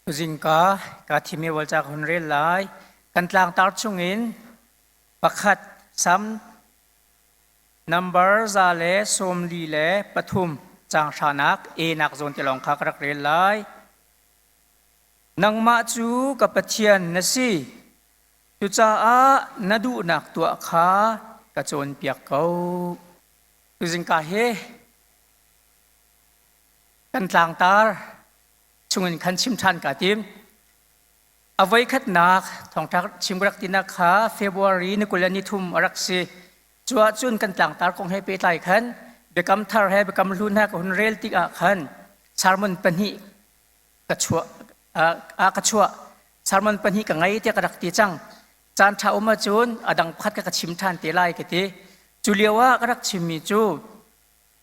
Tuzingka ka thimi walca ka hun rel lai. Kan tlangtar chungin pakhat Sam number 143 caang hranak A nak zawn te lawng kha ka rak rel lai. Nangmah cu ka Pathian na si. Cucaah na duhnak tuah kha ka cawnpiak ko. Tuzingka hi kan tlangtar chungin khan chim ṭhan kaa tim. A voikhatnak thawngṭha chim ka rak tinak kha February ni 23 a rak si. Cu ahcun kan tlangtar kong he pehtlai khan biakam thar he biakam hlun he ka hun rel tikah khan sermon pahnih ka chuah a ka chuah sermon pahnih ka ngei tiah ka rak ti cang. Caan ṭha um ahcun a dang pakhat ka ka chim ṭhan te lai ka ti. Cu lio ah ka rak chimmi cu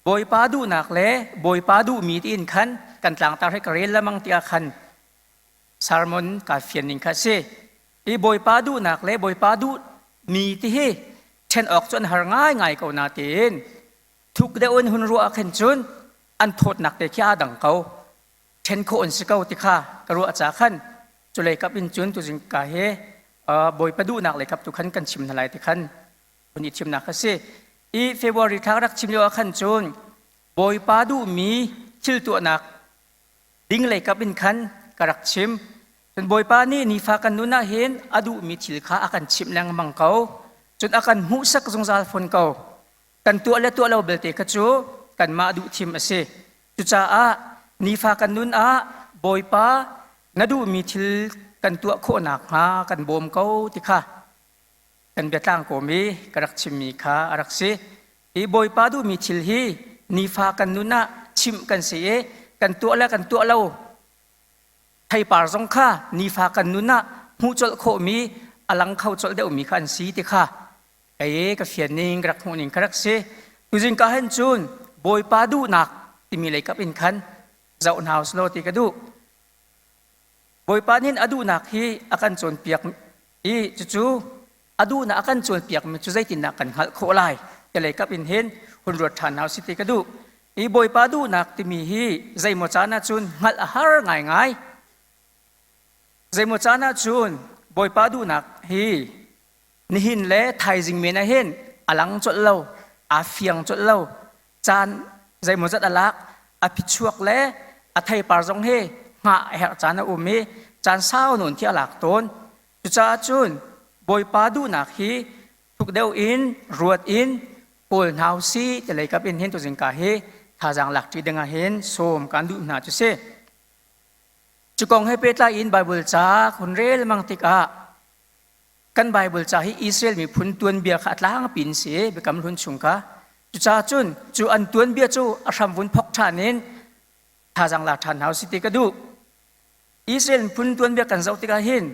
Bawipa duhnak le Bawipa duhmi tiin khan kan tlangtar hi ka rel lengmang tiah khan sermon kaa fian ning kha a si. Hi Bawipa duhnak le Bawipa duhmi ti hi ṭhen awk cu an har ngaingai ko natein thuk deuh in hun ruah ah khin cun an thawtnak te khi aa dang ko. Ṭhen khawh an si ko ti kha ka ruah ca khan culei kap in cun tuzing ka hi Bawipa duhnak lei kap tu khan kan chim hna lai ti khan hun i thimnak a si. I February thla rak chim lio ah khan cun Bawipa duhmi thil tuahnak ding lei kap in khan ka rak chim. Cun Bawipa nih nifa kan nun ah hin a duhmi thil kha a kan chimh lengmang ko. Cun a kan hmuhsak zungzal fawn ko. Kan tuah le tuah lo belte kha cu kanmah duh thim a si. Cucaah nifa kan nun ah Bawipa na duhmi thil kan tuah khawh nakhnga kan bawm ko ti kha kan biatlang kawm i ka rak chimmi kha a rak si. Hi Bawipa duhmi thil hi nifa kan nun ah chimh kan si i kan tuah le kan tuah lo theipar zong kha nifa kan nun ah hmuh colh khawhmi a lang kho colh deuhmi kha an si ti kha kei ka fian ning ka rak hmuh ning ka rak si. Tuzing ka hen cun Bawipa duhnak timi lei kap in khan zoh hna uslaw ti ka duh. Bawipa nih a duhnak hi a kan cawnpiak i cucu a duhnak a kan cawnpiakmi cu zeitindah kan hngalh khawh lai ti lei kap in hin hun ruat ṭhan hna usih ti ka duh. Hi Bawipa duhnak timi hi zeimaw caan ahcun hngalh a har ngaingai. Zeimaw caan ahcun Bawipa duhnak hi nihin le thaizing men ah hin a lang colh lo, aa fiang colh lo. Caan zeimawzat a lak, a phichuak le a theipar zong hi hngah a herh caan a um i caan sau nawn khi a lak tawn. Cucaah cun Bawipa duhnak hi thuk deuh in ruat in kawl hna usih ti lei kap in hin tuzingka hi thazaang lak ṭi ding ah hin sawm kan duh hna cu si. Cu kong he pehtlai in Bible ca hun rel mang tikah kan Bible ca hi Israel miphun tuanbia kha a tlangpi in si Biakam Hlun chung kha. Cucaah cun cu an tuanbia cu a hram vun phok ṭhan in thazaang la ṭhan hna usih ti ka duh. Israel miphun tuanbia kan zoh tikah hin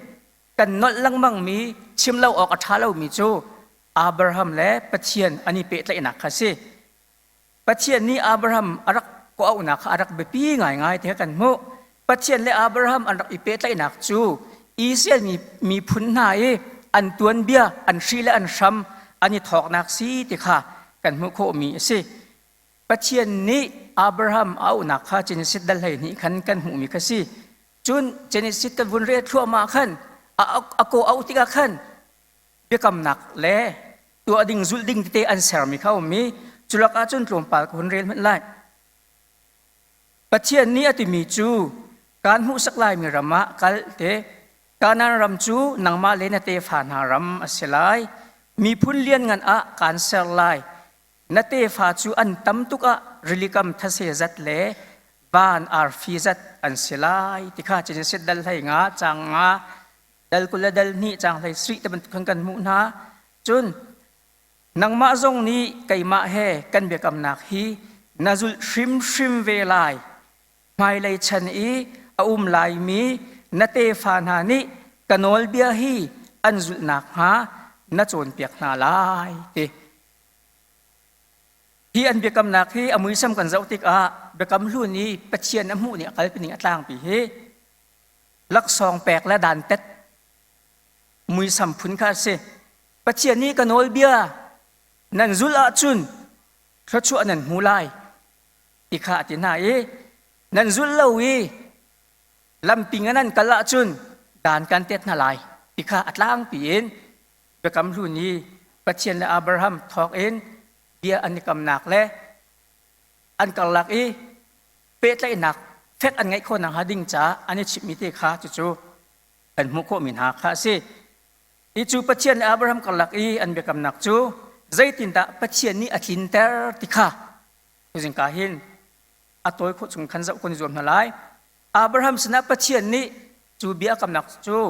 kan nolh lengmangmi chim lo awk a ṭha lomi cu Abraham le Pathian an i pehtlaihnak kha a si. Pathian nih Abraham a rak kawhauhnak kha a rak biapi ngaingai ti kha kan hmuh. Pathian le Abraham an rak i pehtlaihnak cu Israel miphun hna i an tuanbia, an hri le an hram an i thawknak si ti kha kan hmuh khawhmi a si. Pathian nih Abraham a auhnak kha Genesis dal 12 khan kan hmuhmi kha si. Cun Genesis kan vun rel thluahmah khan a kawh auh tikah khan biakamnak le tuah ding zulh ding tete an sermi kha a um i culak ahcun tlawmpal ka hun rel hmanh lai. Pathian nih a timi cu kaan hmuhsak laimi ram ah kal te Kanaan ram cu nangmah le na tefa hna ram a si lai. Miphun lianngan ah kaan ser lai. Na tefa cu an tam tuk ah rilikam thase zat le van arfi zat an si lai ti kha Genesis dal hlei nga cang nga dal kul le dal hnih cang hlei sri te bantuk khan kan hmuh hna. Cun nangmah zong nih keimah he kan biakamnak hi na zulh hrimhrim ve lai. Hmailei chan i a um laimi na tefa hna nih ka nawlbia hi an zulh nakhnga na cawnpiak hna lai ti. Hi an biakamnak hi a muisam kan zoh tikah biakam hlun i Pathian a hmuh ning a kalpi ning a tlangpi hi laksawng pek le dantet muisam phun kha a si. Pathian nih ka nawlbia nan zulh ahcun thluachuah nan hmu lai ti kha a ti hna i nan zulh lo i. Lampi ngan an kal ahcun dan kan tet hna lai ti kha a tlangpi in Biakam Hlun i Pathian le Abraham thawk in bia an i kamnak le an karlak i pehtlaihnak fek an ngeih khawh nakhnga ding caah an i chimhmi te kha cucu kan hmuh khawhmi hna kha a si. Hi cu Pathian le Abraham karlak i an biakamnak cu zeitindah Pathian nih a tlinter ti kha tuzing ka hin a tawi khawh chung khan zoh kan i zuam hna lai. Abraham sinah Pathian nih cu biakamnak cu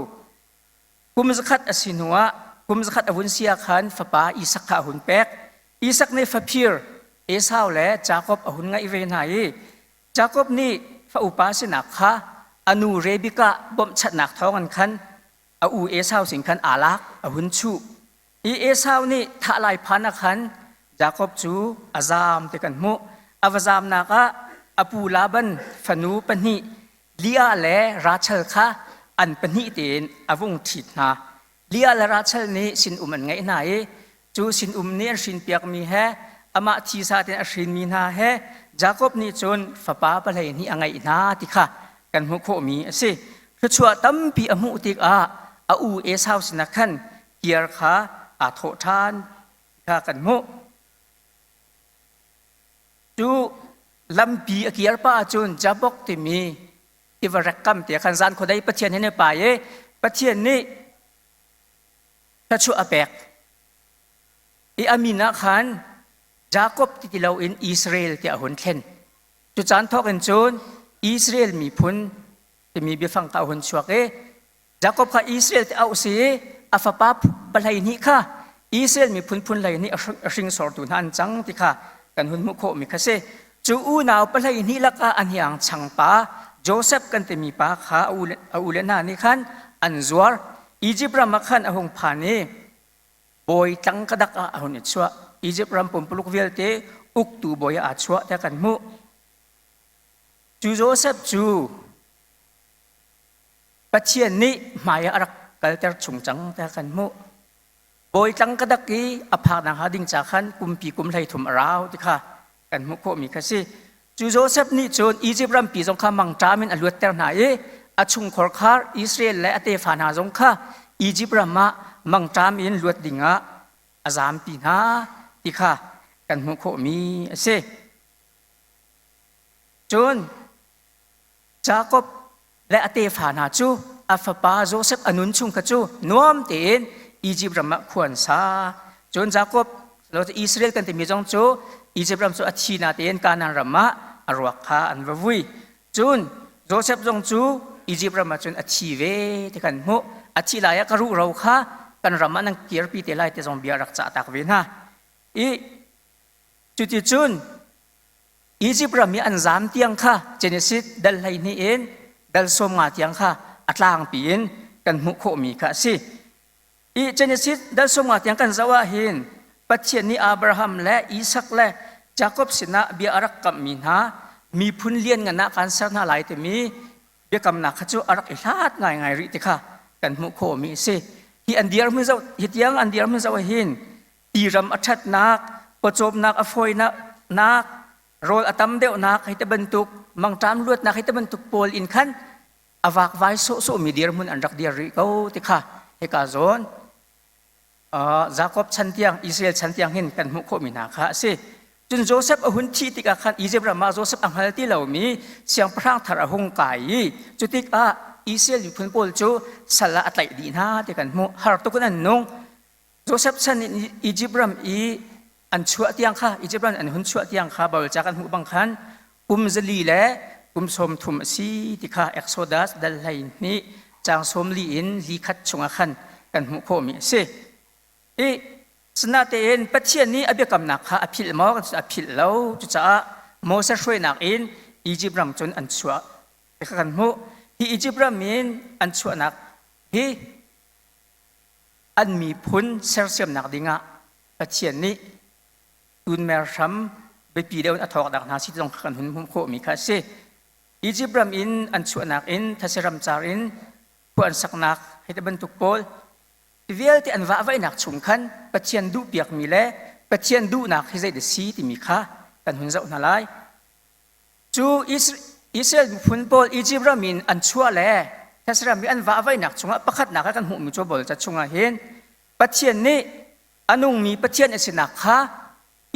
kum zakhat a si hnuah kum zakhat a vun si ah khan fapa Isak kha a hun pek. Isak nih faphir Esau le Jakob a hun ngeih ve hna i Jakob nih fa upa sinak kha a nu Rebekah bawmhchanhnak thawngin khan a u Esau sin khan aa lak a hun chuh. I Esau nih thah lai phan ah khan Jakob cu a zaam ti kan hmuh. A va zaamnak ah a pu Laban fanu pahnih Leah le Rachel kha an pahnih tein a vung ṭhit hna. Leah le Rachel nih sinum an ngeih hna i cu sinum nih an hrinpiakmi he amah thisa tein a hrinmi hna he Jakob nih cun fapa pahlei hnih a ngeih hna ti kha kan hmuh khawhmi a si. Thluachuah tampi a hmuh tikah a u Esau sinah khan kiar kha aa thawh ṭhan kha kan hmuh. Cu lampi a kiar pah ahcun Jabok timi tiva rek kam te khan zan khuadei Pathian he ne pa i Pathian nih thluachuah a pek. I a min ah khan Jakob ti ti loin Israel tiah a hun thlen. Cu caan thawk in cun Israel miphun timi biafang kha a hun chuak i Jakob kha Israel ti auh si i a fapa pahlei hnih kha Israel miphun phun hlei nih a hringsortu hna an cang ti kha kan hun hmuh khawhmi kha si. Cu unau pahlei hnih lakah a hniang changpa Joseph kan timi pa kha a ule hna nih khan an zuar. Izipt ram ah khan a hung phan i bawi tlang ka dak ah a hun i chuah. Izipt ram pumpuluk vialte uktu bawi ah aa chuah tiah kan hmuh. Cu Joseph cu Pathian nih hmai ah a rak kalter chung cang tiah kan hmuh. Bawi tlang ka dak i a phak nakhnga ding ca khan kumpi kum 13 a rau ti kha kan hmuh khawhmi kha si. Cu Joseph nih cun Izipt rampi zong kha mangṭam in a luatter hna i a chungkhar khar Israel le a tefa hna zong kha Izipt ram ah mangṭam in luat dingah a zampi hna ti kha kan hmuh khawhmi a si. Cun Jakob le a tefa hna cu a fapa Joseph a nun chung kha cu nuam tein Izipt ram ah khua an sa. Cun Jakob Israel kan timi zong cu Izipt ram cu a thi na tein Kanaan ram ah a ruak kha an va vui. Cun Joseph zong cu Izipt ram ah cun a thi ve ti kan hmuh. A thi lai ah ka ruhro kha kan ram ah nan kirpi te lai ti zong bia rak cah tak ve hna. I cuticun Izipt ram i an zaam tiang kha Genesis dal 12 in dal 15 tiang kha a tlangpi in kan hmuh khawhmi kha a si. I Genesis dal 15 tiang kan zoh ah hin Pathian nih Abraham le Isak le Jakob sinah bia a rak kamhmi hna miphun lianngan ah kan ser hna lai timi biakamnak kha cu a rak i hlat ngaingai rih ti kha kan hmuh khawhmi a si. Hi an dirhmun zoh hi tiang an dirhmun zoh hin tiram a ṭhatnak, pawcawmnak a fawinak, rawl a tam deuhnak hei te bantuk, mangṭam luatnak hei te bantuk pawl in khan a vakvai sawhsawhmi dirhmun an rak dir rih ko ti kha hika zawn Jakob chan tiang Israel chan tiang hin kan hmuh khawhmi hna kha a si. Cun Joseph a hun thih tikah khan Izipt ram ah Joseph a hngal ti lomi siangpahrang thar a hung kai i cu tikah Israel miphun pawl cu sal ah a tlaih dih hna ti kan hmuh. Har tuk in an nung. Joseph chan in Izipt ram i an chuah tiang kha Izipt ram an hun chuah tiang kha Baibal ca kan hmuh bang khan kum zali le kum 30 a si ti kha Exodus dal 12 caang 40 in li khat chungah khan kan hmuh khawhmi a si. I sinatein Pathian nih a biakamnak kha a philh maw? A philh lo. Cucaah Moses hruainak in Izipt ram cun an chuah ti kha kan hmuh. Hi Izipt ram in an chuahnak hi an miphun sersiamnak dingah Pathian nih tunmer hram biapi deuh in a thawknak hna si zong kha kan hun hmuh khawhmi kha a si. Izipt ram in an chuahnak in these ram car in khua an saknak hei ti bantuk pawl vialte an vahvaihnak chung khan Pathian duhpiakmi le Pathian duhnak hi zeidah si timi kha kan hun zoh hna lai. Cu Israel miphun pawl Egypt ram in an chuah le Thesram i an vahvaihnak chungah pakhatnak ah kan hmuhmi cu Baibal ca chungah hin Pathian nih a nungmi Pathian a sinak kha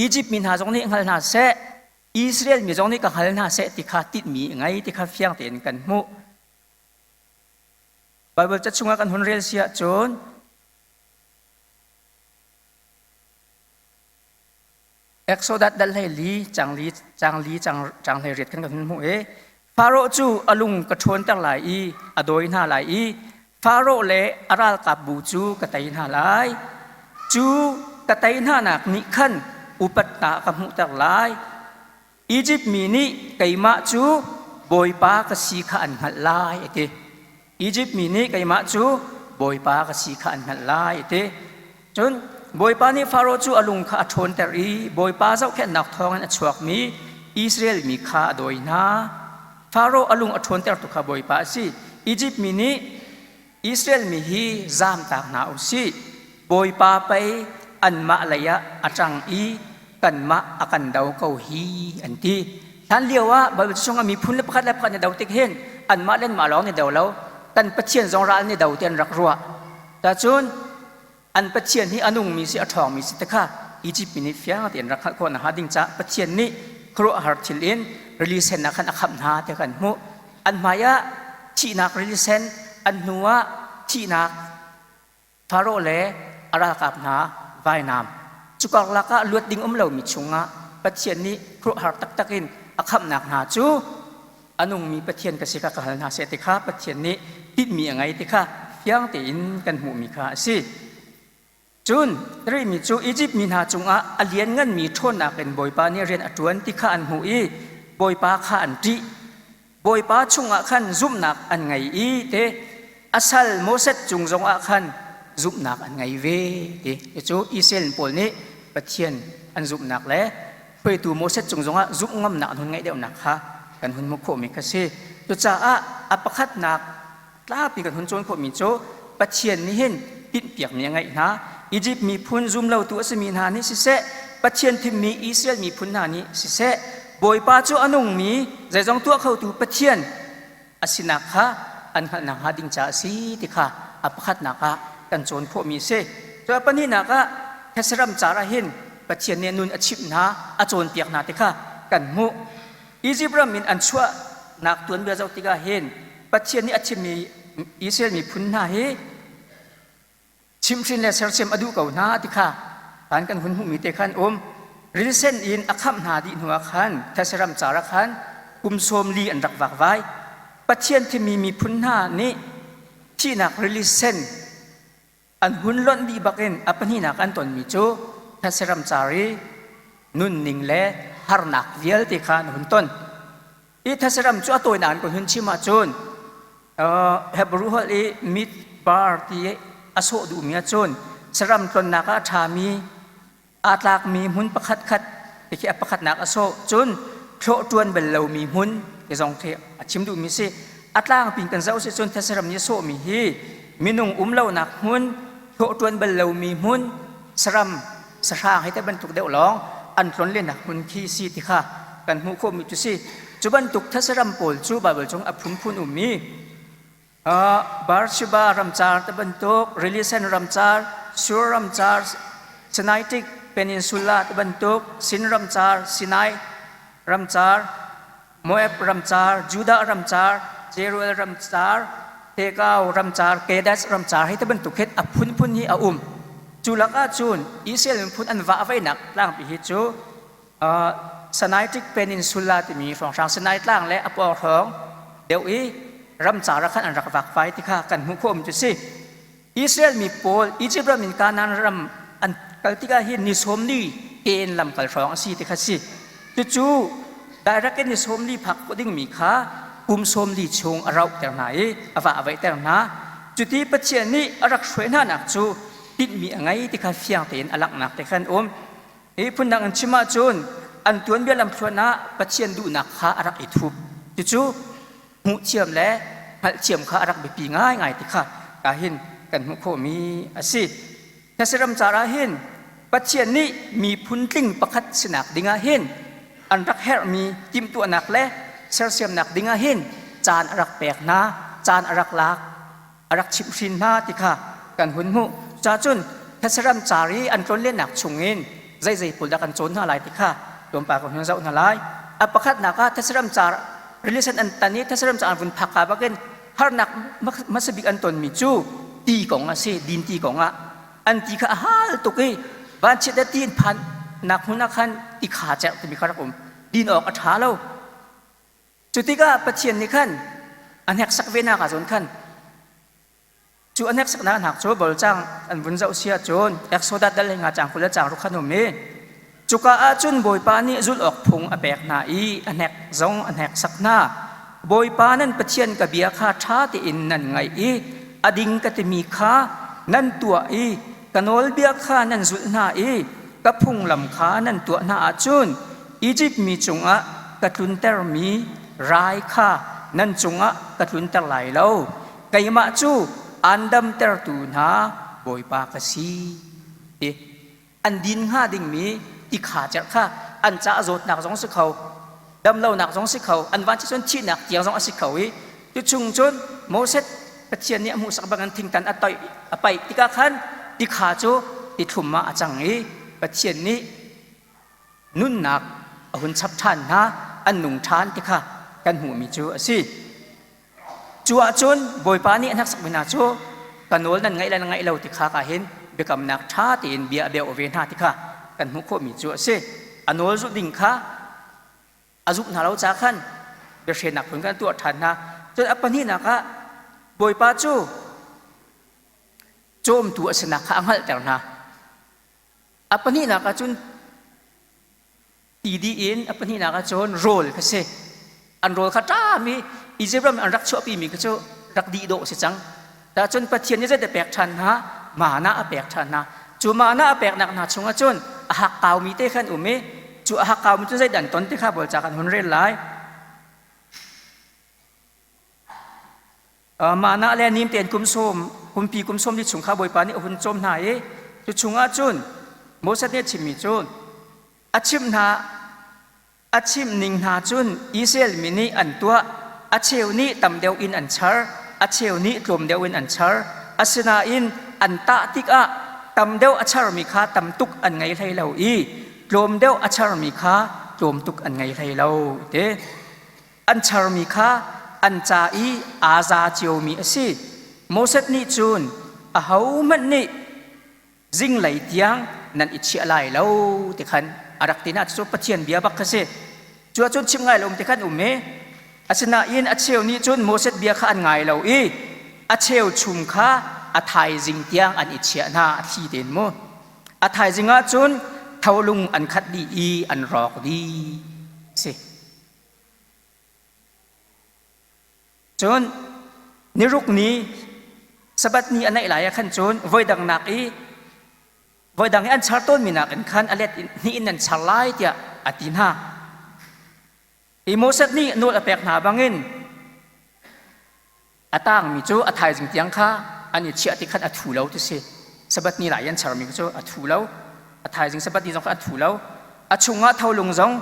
Egypt mi hna zong nih hngal hna seh, Israel mi zong nih ka hngal hna seh ti kha tinhmi a ngei ti kha fiang tein kan hmuh. Baibal ca chungah kan hun rel si ahcun Exodus dal hlei li cang li cang li cang cang hlei riat kan kan hun hmuh i Faro cu a lung ka ṭhawnter lai i a dawi hna lai i Faro le a ralkapbu cu ka tei hna lai. Cu ka tei hnanak nih khan upatnak ka hmuhter lai. Izipt mi nih keimah cu Bawipa ka si kha an hngalh lai, a ti. Izipt mi nih keimah cu Bawipa ka si kha an hngalh lai, a ti. Cun Bawipa nih Faro cu a lung kha a ṭhawnter i Bawipa zohkhenhnak thawngin a chuakmi Israel mi kha a dawi hna. Faro a lung a ṭhawntertu kha Bawipa a si. Izipt mi nih Israel mi hi zamtak hna u sih. Bawipa pei anmah lei ah a ṭang i kanmah a kan do ko hi an ti. Hlan lio ah Baibal chungah miphun le pakhat le pakhat nih do tik hin anmah le anmah lawng nih do lo, kan Pathian zong ral nih do ti an rak ruah. Tacun an Pathian hi a nungmi si a ṭhawngmi si te kha Egypt mi nih fiang tein rak hngalh khawh nakhnga ding caah Pathian nih khuaruahhar thil in rili sen ah khan a khamh hna ti kan hmuh. An hmai ah thihnak rili sen, an hnu ah thihnak Faro le a ralkap hna vainam. Cukar lakah luat ding um lomi chungah Pathian nih khuaruahhar taktak in a khamhnak hna cu a nungmi Pathian ka si kha ka hal hna seh ti kha Pathian nih tinhmi a ngei ti kha fiang tein kan hmuhmi kha a si. Cun rihmi cu Izipt mi hna cungah a liannganmi ṭhawnnak in Bawipa nih rian a ṭuan ti kha an hmuh i Bawipa kha an ṭih. Bawipa chungah khan zumhnak an ngei i te a sal Moses cung zongah khan zumhnak an ngei ve ti. Cu Israel pawl nih Pathian an zumhnak le hruaitu Moses cung zongah zumh ngamnak an hun ngeih deuhnak kha kan hun hmuh khawhmi kha si. Cucaah a pakhatnak tlapi kan hun cawn khawhmi cu Pathian nih hin tinhpiakmi a ngeih hna. Egypt miphun zumlotu a simi hna nih siseh, Pathian thimmi Israel miphun hna nih siseh, Bawipa cu a nungmi zeizong tuah khotu Pathian a sinak kha an hngalh nakhnga ding caah a si ti kha a pakhatnak ah kan cawn khawhmi a si. Cu a pahnihnak ah Thesram car ah hin Pathian nih nun a chimh hna, a cawnpiak hna ti kha kan hmuh. Izipt ram in an chuahnak tuanbia zoh tikah hin Pathian nih a thimmi Israel miphun hna hi chimhhrin le sersiam a duh ko hna ti kha kan kan hun hmuhmi te khan um. Rilsen in a khamh hna dih hnuah khan Thesram car ah khan kum sawm li an rak vakvai. Pathian thimmi miphun hna nih thihnak rili sen an hun lonh dih bakin a pahnihnak an tonmi cu Thesram car i nunning le harnak vialte kha an hun ton. Hi Thesram cu a tawinak in kan hun chim ahcun Hebrew holh i midbar ti a sawh duhmi ahcun saram tlonnak ah a ṭhami aa tlakmi hmun pakhat khat ti khi a pakhatnak a sawh. Cun thlawh ṭuan bal lomi hmun ti zong khi a chim duhmi si. A tlangpi kan zoh si cun Thesram nih a sawhmi hi minung um lonak hmun, thlawh ṭuan bal lomi hmun, saram sahrang hei te bantuk deuh lawng an tlonlennak hmun khi si ti kha kan hmuh khawhmi cu si. Cu bantuk thasaram pawl cu Baibal chung a phunphun ummi Beersheba ramcar te bantuk, Rilisen ramcar, Sur ramcar, Sinaitic Peninsula te bantuk, Sin ramcar, Sinai ramcar, Moab ramcar, Judah ramcar, Jeruel ramcar, Tekau ramcar, Kedesh ramcar hei te bantuk hin a phunphun hi a um. Cu lakah cun Israel miphun an vahvainak tlangpi hi cu Sinaitic Peninsula timi hrawnghrang Sinai tlang le a pawng hrawng deuh i ramcar ah khan an rak vakvai ti kha kan hmuh khawh mi cu si. Israel mi pawl Egypt ram in Kanaan ram an kal tikah hin ni sawm li tein lamkal hrawng a si ti kha si. Cucu direct in ni sawm li phak khawh dingmi kha kum sawm li chung a rauhter hna i a va a vaihter hna. Cuti Pathian nih a rak hruai hnanak cu tinhmi a ngei ti kha fiang tein a langhnak te khan um. Hi phundang in chim ahcun an tuanbia lamthluan ah Pathian duhnak kha a rak i thup. Cucu hmuhthiam le hngalhthiam kha a rak biapi ngaingai ti kha ka hin kan hmuh khawhmi a si. Hnasaram car ah hin Pathian nih miphun tling pakhat sinak dingah hin an rak herhmi timhtuahnak le sersiamnak ding ah hin caan a rak pek hna, caan a rak lak, a rak chimhhrin hna ti kha kan hun hmuh. Cacun thetseram car i an tlonlennak chungin zeizei pawl dah kan cawn hna lai ti kha tlawmpal kan hun zoh hna lai. A pakhatnak ah thetseram car rili sen an tan i thetseram car an vun phak ka bakin harnak hmasa bik an tonmi cu ti kong a si, din ti kong ah. An ti kha a hal tuk i vanchiat le ti in phan nak hmun ah khan ti kha cerh timi kha rak um. Din awk a ṭha lo. Cu tikah Pathian nih khan a hneksak ve nak ahcun khan cu a hneksaknak hnak cu bolcang an vun zoh si ahcun Exodus dal nga cang 20 le cang ruk khan um i cuka ahcun Bawipa nih zulh awk phung a pek hna i a hnek zong a hneksak hna. Bawipa nan Pathian ka bia kha ṭha tein nan ngaih i a ding ka timi kha nan tuah i ka nawlbia kha nan zulh hna i ka phunglam kha nan tuah hna ahcun Izipt mi cungah ka tluntermi rai kha nan cungah ka tlunter lai lo. Keimah cu aan damtertu hna Bawipa ka si. Ti an din hnga dingmi tikha cerh kha an caah zawtnak zong si kho, damlonak zong si kho, an van cun thihnak tiang zong a si kho i cu chung cun Moses Pathian nih a hmuhsak bangin thingtan a toih a paih tikah khan tikha cu tithlum ah a cang i Pathian nih nunnak a hun chap ṭhan hna, an nung ṭhan ti kha kan hmuhmi cu a si. Cu ahcun Bawipa nih a hneksakmi hna cu ka nawl nan ngaih le nan ngaih lo ti kha ka hin biakamnak ṭha tein bia a beuh ve hna ti kha kan hmuh khawhmi cu a si. A nawl zulh ding kha a zumh hna lo ca khan biahrennak phun kan tuah ṭhan hna. Cun a pahnihnak ah Bawipa cu cawmtu a sinak kha a hngalhter hna. A pahnihnak ah cun ti dih in a pahnihnak ah cun rawl kha si. An rawl kha ṭam i Izipt ram an rak chuahpimi kha cu rak dih dawh a si cang. Tah cun Pathian nih zeidah pek ṭhan hna? Mana a pek ṭhan hna. Cu mana a peknak hna chungah cun a hakkaumi te kha an um i cu a hakkaumi cu zeidah an ton ti kha Bawipa kan hun rel lai. Manah le nim tein kum sawm, kumpi kum sawm li chung kha Bawipa nih a hun cawm hna i cu chungah cun Moses nih a chimmi cu a chimh hna a chimh ning hna cun Israel mi nih an tuah a cheu nih tam deuh in an char a cheu nih tlawm deuh in an char asinain an tah tikah tam deuh a charmi kha tam tuk an ngei hlei lo i tlawm deuh a charmi kha tlawm tuk an ngei hlei lo ti An charmi kha an ca i aa za ciomi a si. Moses nih cun ahohmanh nih zinglei tiang nan i chiah lai lo ti khan a rak ti na cu Pathian bia bak kha si. Cu ahcun chim ngai lo um ti khan um i asinain a cheu nih cun Moses bia kha an ngai lo i a cheu chum kha a thaizing tiang an i chiah hna a thli tein mu. A thaizing ah cun tholung an khat dih i an rawk dih si. Cun niruk ni Sabbath ni a naih lai ah khan cun voidang nak i voidang i an char tawnmi nakin khan a let hnih in nan char lai tiah a ti hna. I Moses nih nawl a pek hna bangin A tangmi cu a thaizing tiang kha an i chiah ti khan a thu lo ti si. Sabbath ni lai an charmi cu a thu lo. A thaizing Sabbath ni zong kha a thu lo. A chungah tholung zong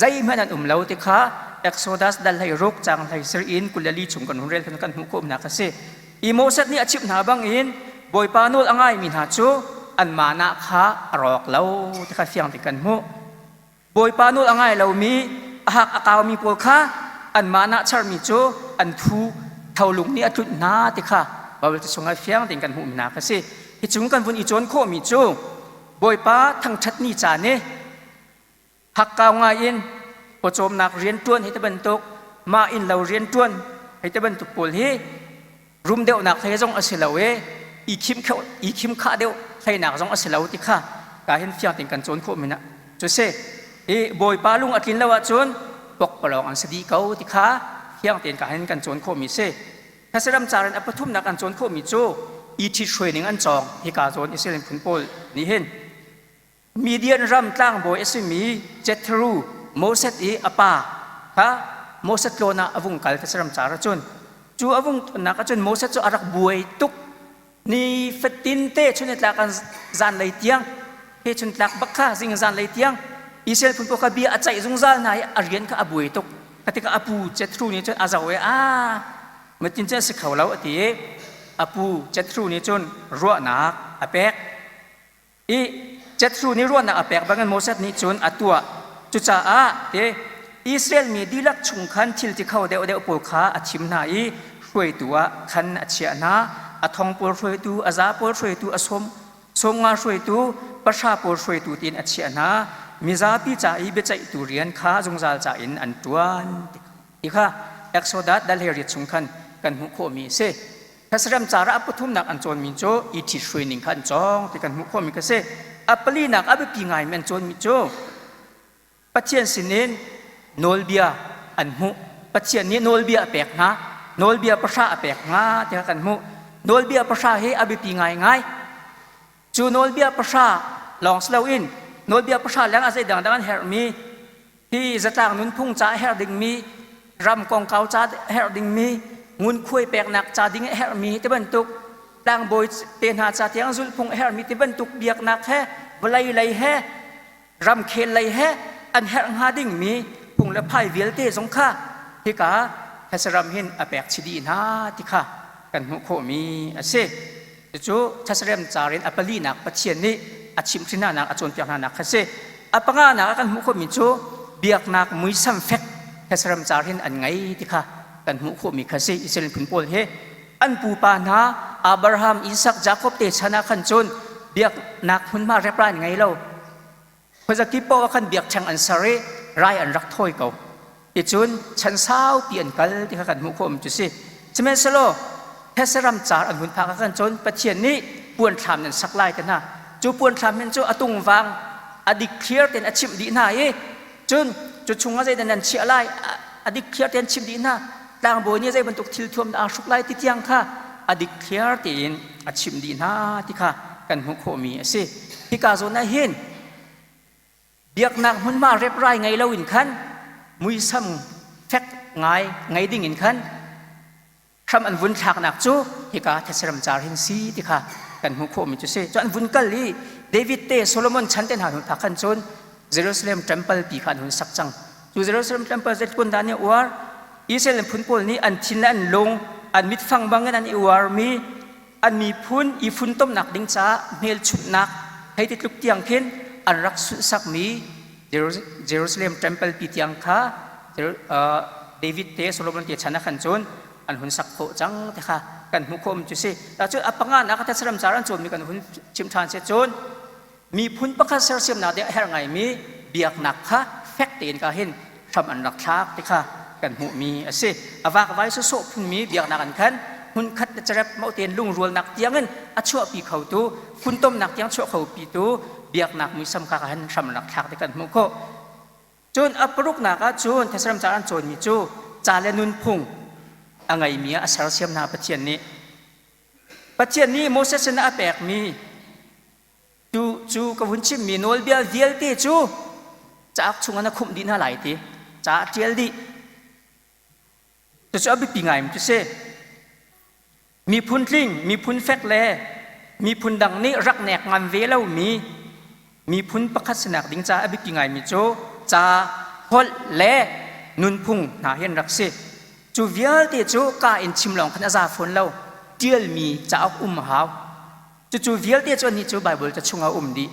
zeihmanh an um lo ti kha Exodus dal hlei ruk cang hlei sir in 24 chung kan hun rel kan hmuh khawhnak a si. I Moses nih a chimh hna bangin Bawipa nawl a ngaimi hna cu anmah nah kha a rawk lo ti kha fiang te kan hmuh. Bawipa nawl a ngai lomi a hak a kaumi pawl kha anmah nah charmi cu an thu tholung nih a tlunh hna ti kha Baibal ca chungah fiang tein kan hmuhmi hna kha si. Hi chung kan vun i cawn khawhmi cu Bawipa thangṭhat ni caan i hakkau ngai in pawcawmnak rianṭuan hi ti bantuk mah inn lo rianṭuan hei ti bantuk pawl hi rum deuhnak hlei zong a si lo i i khim i khim khah deuh hleinak zong a si lo ti kha ka hin fiang tein kan cawn khawh min ah cu si i bawipa lung a tlin lo ahcun pokpalawng an si dih ko ti kha fiang tein ka hin kan cawn khawh mi si Thasaram carin a pathumnak an cawn khawh mi cu i ṭhit hruai ning an cawng hika zawn Israel phun pawl nih hin Midian ram tlangbawi a simi Jethro, Moses i a pa kha Moses tlawn ah a vung kal saram car ahcun cu a vung tonnak ahcun Moses cu a rak buai tuk ni fatin te chun tlak an zanlei tiang he chun tlak bak kha zing zanlei tiang Israel phun pawl kha bia a ceih zungzal hna i a rian kha a buai tuk. Kha tikah a pu Jethro nih cun a zoh i a matin cu a si kho lo a ti i a pu Jethro nih cun ruahnak a pek. I Jethro nih ruahnak a pek bangin Moses nih cun a tuah. Cucaah ti Israel mi dihlak chung khan thil ti kho deuhdeuh pawl kha a thim hna i hruaitu ah khan a chiah hna. A thong pawl hruaitu, a za pawl hruaitu, a sawm sawmnga hruaitu, pahra pawl hruaitu tiin a chiah hna. Mizapi ca i biaceihtu rian kha zungzal ca in an ṭuan. Ti kha Exodus dal hleiriat chung khan kan hmuh khawhmi a si. Thesarem cara a pathumnak an cawnmi cu i ṭhit hruaining kha an cawng ti kan hmuh khawhmi kha si. A palinak a biapi ngaimi an cawnmi cu Pathian sinin nawlbia an hmuh. Pathian nih nawlbia a pek hna. Nawlbia pahra a pek hna ti kha kan hmuh. Nawlbia pahra hi a biapi ngaingai. Cu nawlbia pahra lawng si loin nawlbia pahra leng ah zei dangdang an herhmi hi zatlang nunphung ca a herh dingmi ram kongkau ca a herh dingmi ngunkhuai peknak ca ding a herhmi ti bantuk tlangbawi te hna ca tiang zulhphung a herhmi ti bantuk biaknak he vawlei lei he ramkhel lei he an herh hnga dingmi phung le phai vialte zong kha hika Thesram hin a pek chih dih hna ti kha kan hmuh khawhmi a si. Cucu Thesrem car in a palinak Pathian nih a chimhhrin hnanak a cawnpiak hnanak kha si. A panganak ah kan hmuh khawhmi cu biaknak muisam fek Thesrem car hin an ngei ti kha kan hmuh khawhmi kha si. Israel phun pawl hi an pupa hna Abraham, Isak, Jakob te chan ah khan cun biaknak hmunhma repra an ngei lo. Khuazakip paoh ah khan biakṭheng an ser i rai an rak thawi ko. Ticun chan saupi an kal ti kha kan hmuh khawhmi cu si. Sihmanhsehlaw These car an hun phak ah khan cun Pathian nih puanthlam nan sak lai te hna. Cu puanthlam hin cu a tungvang a dikthliar tein a chimh dih hna i cun cu chungah zeidah nan chiah lai a dikthliar tein chimh dih hna. Tlangbawi nih zei bantuk thil thuam dah aa hruk lai ti tiang kha a dikthliar tein a chimh dih hna ti kha kan hmuh khawhmi a si. Hika zawn ah hin biaknak hmunhma reprai ngei loin khan muisam fek ngai ngei ding in khan hram an vun thlaknak cu hika thetse car hin si ti kha kan hmuh khawhmi cu si. Cu an vun kal i David te Solomon chan te hna hnu phak khan cun Jerusalem temple pi kha an hun sak cang. Cu Jerusalem temple zeitluk dah nih uar Israel phun pawl nih an thin le an lung an mitfang bangin an i uarmi an miphun i funtomnak ding caah hmelchunhnak hei ti tluk tiang khin an rak sunhsakmi Jerusalem temple pi tiang kha David te Solomon te chan ah khan cun an hun sak khawh cang ti kha kan hmuh khawh mi cu si. Cun a panganak a thetsaram car an cawnmi kan hun chim ṭhan si cun miphun pakhat sersiamnak ding a herh ngaimi biaknak kha fek tein ka hin hram an rak thlak ti kha kan hmuhmi a si. A vakvai sawsawh phunmi biaknak an khan hmunkhat le carep mo tein lungrualnak tiangin a chuahpi khotu funtomnak tiang chuah kho pitu biaknak muisam kha ka hin hram an rak thlak ti kan hmuh khawh. Cun a paruknak ah cun Thessalon ca an cawnmi cu ca le nunphung a ngeimi ah a sersiam hna Pathian nih. Pathian nih Moses sinah a pekmi cu cu ka vun chimmi nawlbia vialte cu cauk chungah na khumh dih hna lai ti ca a ṭial dih. Cucu a biapi ngaimi cu si. Miphun tling, miphun fek le miphun dang nih rak nek ngam ve lomi miphun pakhat sinak ding caah a biapi ngaimi cu ca, holh le nunphung hna hi an rak si. Cu vialte cu ka in chim lawng khan a za fawn lo. Ṭialmi cauk um a hau. Cucu vialte cu anih cu Baibal ca chungah a um dih.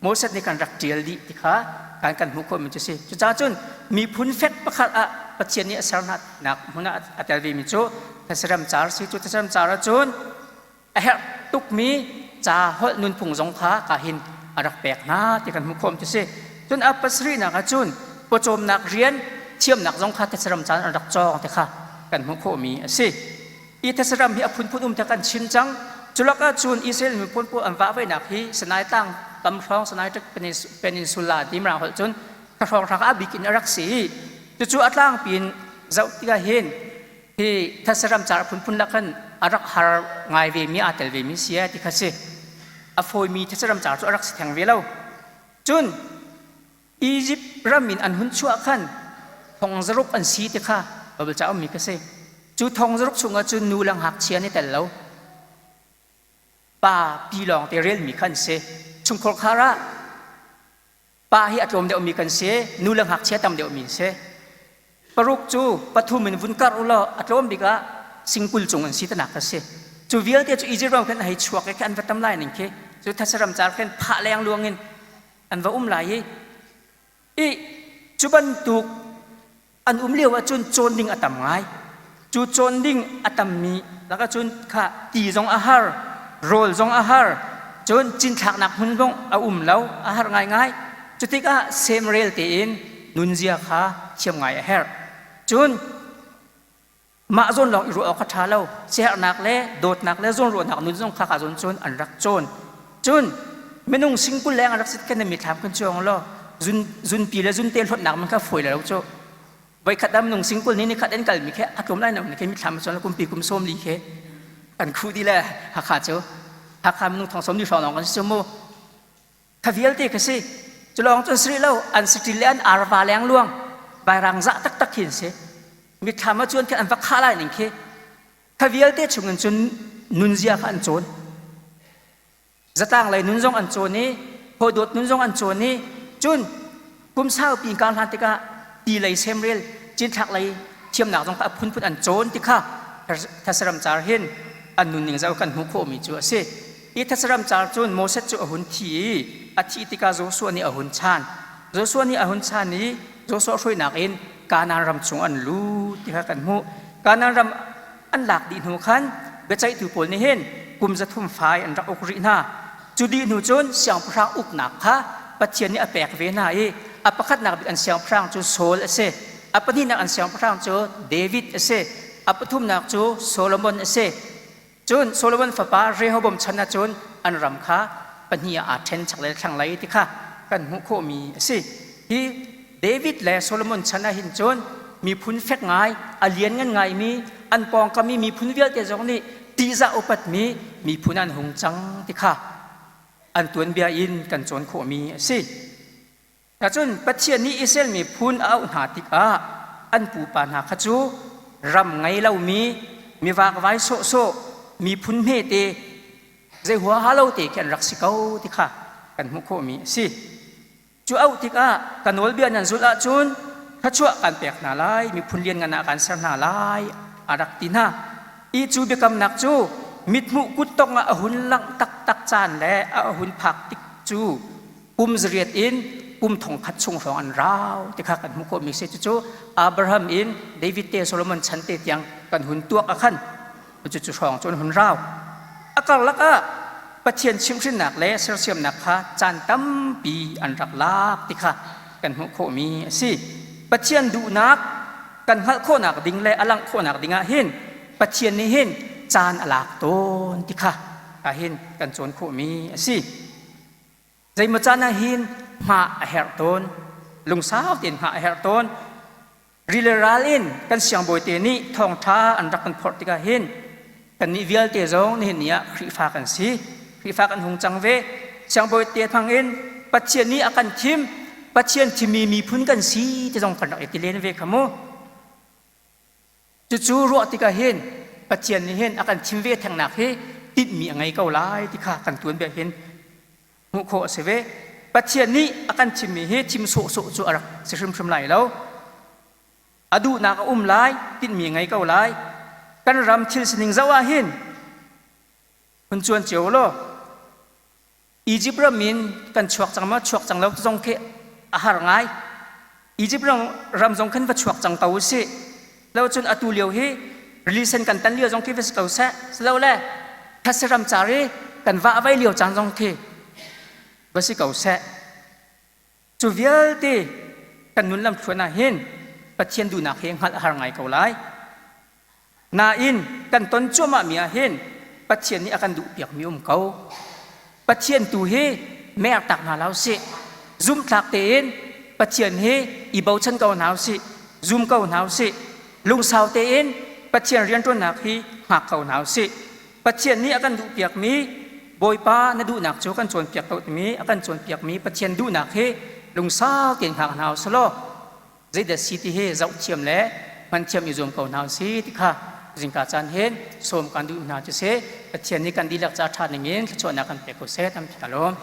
Moses nih kan rak ṭial dih ti kha kan kan hmuh khawhmi cu si. Cucaah cun miphun fek pakhat ah Pathian nih a ser hnanak hmun ah a tel vemi cu Thesarem car si. Cu Thesarem car ah cun a herh tukmi ca holh nunphung zong kha ka hin a rak pek hna ti kan hmuh khawhmi cu si. Cun a pasarihnak ah cun pawcawmnak rian thiamnak zong kha Thesarem car an rak cawng ti kha kan hmuh khawhmi a si. I Thesarem hi a phunphun um te kan chim cang. Culak ahcun Israel miphun pawl an vahveihnak hi Sinai tlang kam hrawng Sinai Peninsula ti mirang holh cun ka hrawng hrang a bik in a rak si. Cucu a tlangpi in zoh tikah hin hi Thesarem car a phunphun lak khan a rak har ngai ve mi aa tel ve mi si ti kha si. A fawimi Thesarem car cu a rak si theng ve lo. Cun Izipt ram in an hun chuah khan thong zaruk an si ti kha Baibal ca ummi ka si. Cu thong zaruk chungah cun nu le ngakchia an i tel lo. Pa pi lawng te relmi kha an si. Chungkhar khar ah pa hi a tlawm deuhmi kan si, nu le ngakchia tam deuhmi an si. Paruk cu pathum in vun karh u law a tlawm bik ah singkul cung an si tanak a si. Cu vialte cu Egypt ram khan a hei chuak i an va tam lai ning khi cu thatsaram car khin phah leng luang in an va um lai i i cu bantuk an um lio ahcun cawn ding a tam ngai. Cu cawn ding a tammi lakah cun kha ti zong a har, rawl zong a har, cun cinthlaknak hmun zong a um lo, a har ngaingai. Cu tikah semrel tein nunzia kha thiam ngai a herh. Cun mah zawn lawng i ruah awk a ṭha lo. Siaherhnak le dawtnak le zawnruahnak nun zong kha ka zawn cun an rak cawn. Cun minung singkul leng an rak sit kan mi thlam kan cuang law zun zunpi le zunte hlawtnak man kha fawi lo cu. Voikhat ah minung singkul nih nikhat an kalmi khi a tlawm lai lo ni khi mithlam cun kumpi kum 40 khi kan khuh dih le Hakha cu Hakha minung thong 40 hrawng lawng kan si mu. Kha vialte ka si. Cu lawng cun si lo an saṭil le an arva leng luang vairang zah taktak khi an si. Mithlam ah cun khi an va khah lai ning khi kha vialte chungin cun nunzia kha an cawn. Zatlang lei nun zong an cawn i hawidawt nun zong an cawn i cun kum saupi kar hlan tikah ti lei semrel cinthlak lei thiamnak zong kha a phunphun an cawn ti kha thasaram car hin an nunning zoh kan hmuh khawhmi cu a si. Hi thasaram car cun Moses cu a hun thi i a thih tikah Joshua nih a hun chan. Joshua nih a hun chan i Joshua hruainak in Kanaan ram chung an lut ti kha kan hmuh. Kanaan ram an lak dih hnu khan biaceihtu pawl nih hin kum 300 fai an rak uk rih hna. Cu dih hnu cun siangpahrang uknak kha Pathian nih a pek ve hna i a pakhatnak bik an siangpahrang cu Saul a si. A pahnihnak an siangpahrang cu David a si. A pathumnak cu Solomon a si. Cun Solomon fapa Rehoboam chan ah cun an ram kha pahnih ah aa ṭhen chaklei le thlanglei ti kha kan hmuh khawhmi a si. Hi David le Solomon chan ah hin cun miphun fek ngai, a lianngan ngaimi, an pawngkam i miphun vialte zong nih ṭihzah upatmi miphun an hung cang ti kha an tuanbia in kan cawn khawhmi a si. Cun Pathian nih Israel miphun a auh hna tikah an pupa hna kha cu ram ngei lomi, mi vakvai sawhsawh, miphun hmete, zei huaha lo te khi an rak si ko ti kha kan hmuh khawhmi a si. Cu auh tikah ka nawlbia nan zulh ahcun thluachuah kan pek hna lai, miphun lianngan ah kan ser hna lai, a rak ti hna. I cu biakamnak cu mithmuh kuttong ah a hun langh taktak caan le a hun phak tik cu kum 800 in kum 1000 chung hrawng an rau ti kha kan hmuh khawhmi si. Cucu Abraham in David te Solomon chan te tiang kan hun tuak ah khan cucu hrawng cu an hun rau. A karlak ah Pathian chimhhrinnak le sersiamnak kha caan tampi an rak lak ti kha kan hmuh khawhmi a si. Pathian duhnak kan hngalh khawhnak ding le a langh khawhnak ding ah hin Pathian nih hin caan a lak tawn ti kha ah hin kan cawn khawhmi a si. Zeimaw caan ah hin hngah a herh tawn. Lungsau tein hngah a herh tawn. Ri le ral in kan siangbawite nih thawngṭha an rak kan phorh tikah hin kannih vialte zong nihin ni ah Khrihfa kan si. Khrihfa kan hung cang ve. Siangbawite hmang in Pathian nih a kan thim, Pathian thimmi miphun kan si ti zong kan rak i ti len ve kha mu. Cucu ruah tikah hin Pathian nih hin a kan thim ve thengnak hi tinhmi a ngei ko lai ti kha kan tuanbia hin hmuh khawh a si ve. Pathian nih a kan thimmi hi thim sawhsawh cu a rak si hrimhrim lai lo. A duhnak a um lai, tinhmi a ngei ko lai. Kan ram thil sining zoh ah hin hun cuan cio law Egypt ram in kan chuak cang maw chuak cang lo zong khi a har ngai. Egypt ram zong khan va chuak cang ko usih. Lo cun atu lio hi rili sen kan tan lio zong khi va si ko seh. Silo le thetse ram car i kan vah vai lio caan zong khi va si ko seh. Cu vialte kan nun lamthluan ah hin Pathian duhnak hi hngalh a har ngai ko lai. Nain kan ton cuahmahmi ah hin Pathian nih a kan duhpiakmi um ko. Pathian tu hi mertak hna hlah usih. Zumhtlak tein Pathian hi i bochan ko hna usih. Zum ko hna usih. Lungsau tein Pathian rianṭuannak hi hngak ko hna usih. Pathian nih a kan duhpiakmi Bawipa na duhnak cu kan cawnpiak ko timi a kan cawnpiakmi Pathian duhnak hi lungsau tein hngak hna usih law zeidah si ti hi zohthiam le hmanthiam i zuam ko hna usih ti kha zingka caan hin sawm kan duh hna cu si. Pathian nih kan dihlak ca ṭha ning in thluachuahnak kan pek ko seh. Tampi ka lawm.